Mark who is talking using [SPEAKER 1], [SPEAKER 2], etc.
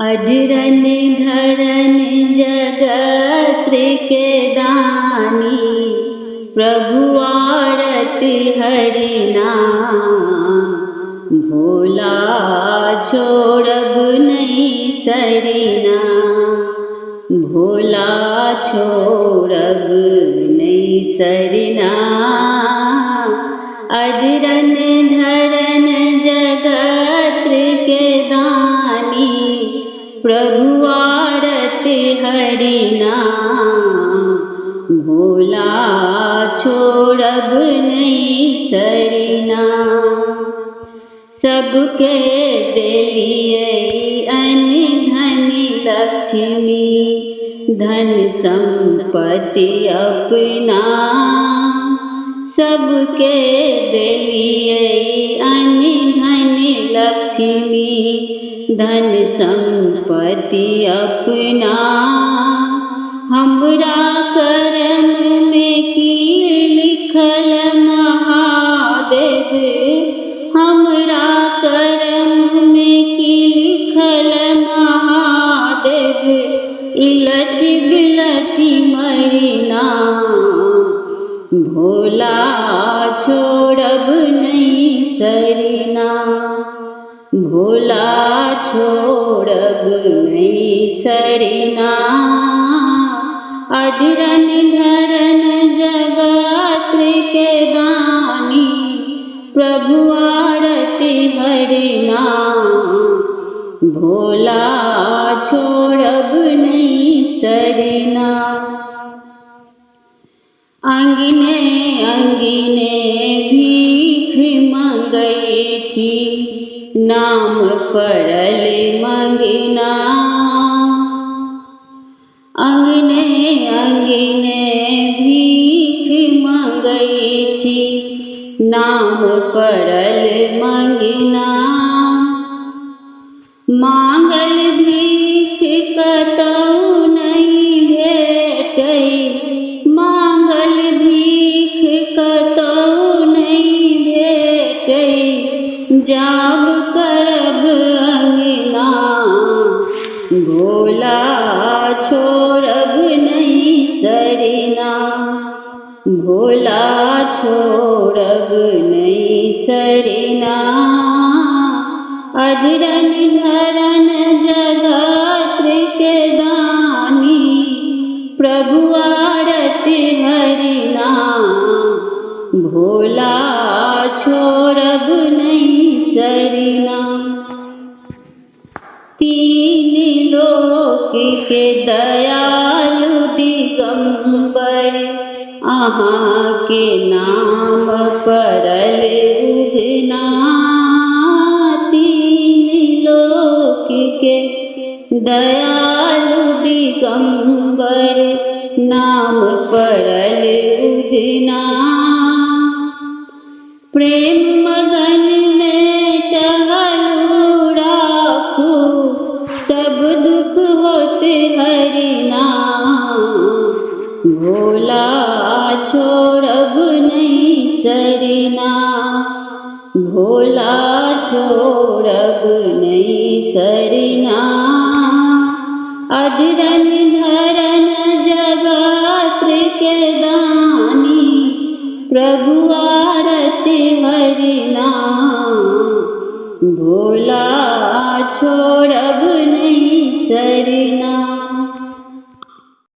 [SPEAKER 1] अजरन धरन जगत्र के दानी, प्रभु आरती हरि नाम। भोला छोड़ब नहीं सरिना, भोला छोड़ब नहीं सरिना। अजरन धरन जगत्र के दानी, प्रभु आरती हरि नाम। भोला छोड़ब नहीं सरिना। सबके देलिए अन धन लक्ष्मी, धन संपत्ति अपना। सबके देलिए अन धन लक्ष्मी, धन संपत्ति अपना। हमरा कर्म में की लिखल महादेव, हमरा कर्म में की लिखल महादेव। इलटी बिलटी मरिना, भोला छोड़ब नहीं सरिना। भोला छोड़ब नहीं सरिना। अधरन धरन जगत के दानी, प्रभु आरती हरि नाम। भोला छोड़ब नहीं सरिना। अंगने अंगने भीख मंगै छी, नाम पड़ल मंगना। अंगने अंगने भीख मंगै छी, नाम पड़ल मंगना। मांगल भीख कतौ नहीं भेटै, मांगल भीख कतौ नहीं भेटै। जाब करब अंगना, भोला छोड़ब नहीं सरिना। भोला छोड़ब नहीं सरिना। अजरन धरन जगत के दानी, प्रभु आरती हरि नाम। भोला छोड़ब नहीं सरिना। तीन लोक के दयालु दिगंबर, अहाँ के नाम पड़ल उगना। तीन लोक के दयालु दिगंबर, नाम पड़ल उगना। प्रेम मगन में टहलू राखू, सब दुख होते हरिना। भोला छोड़ब नहीं सरिना। भोला छोड़ब नहीं सरिना। अधरन धरन जगत के दानी, प्रभु आरती हरि नाम। भोला छोड़ब नहीं सरिना।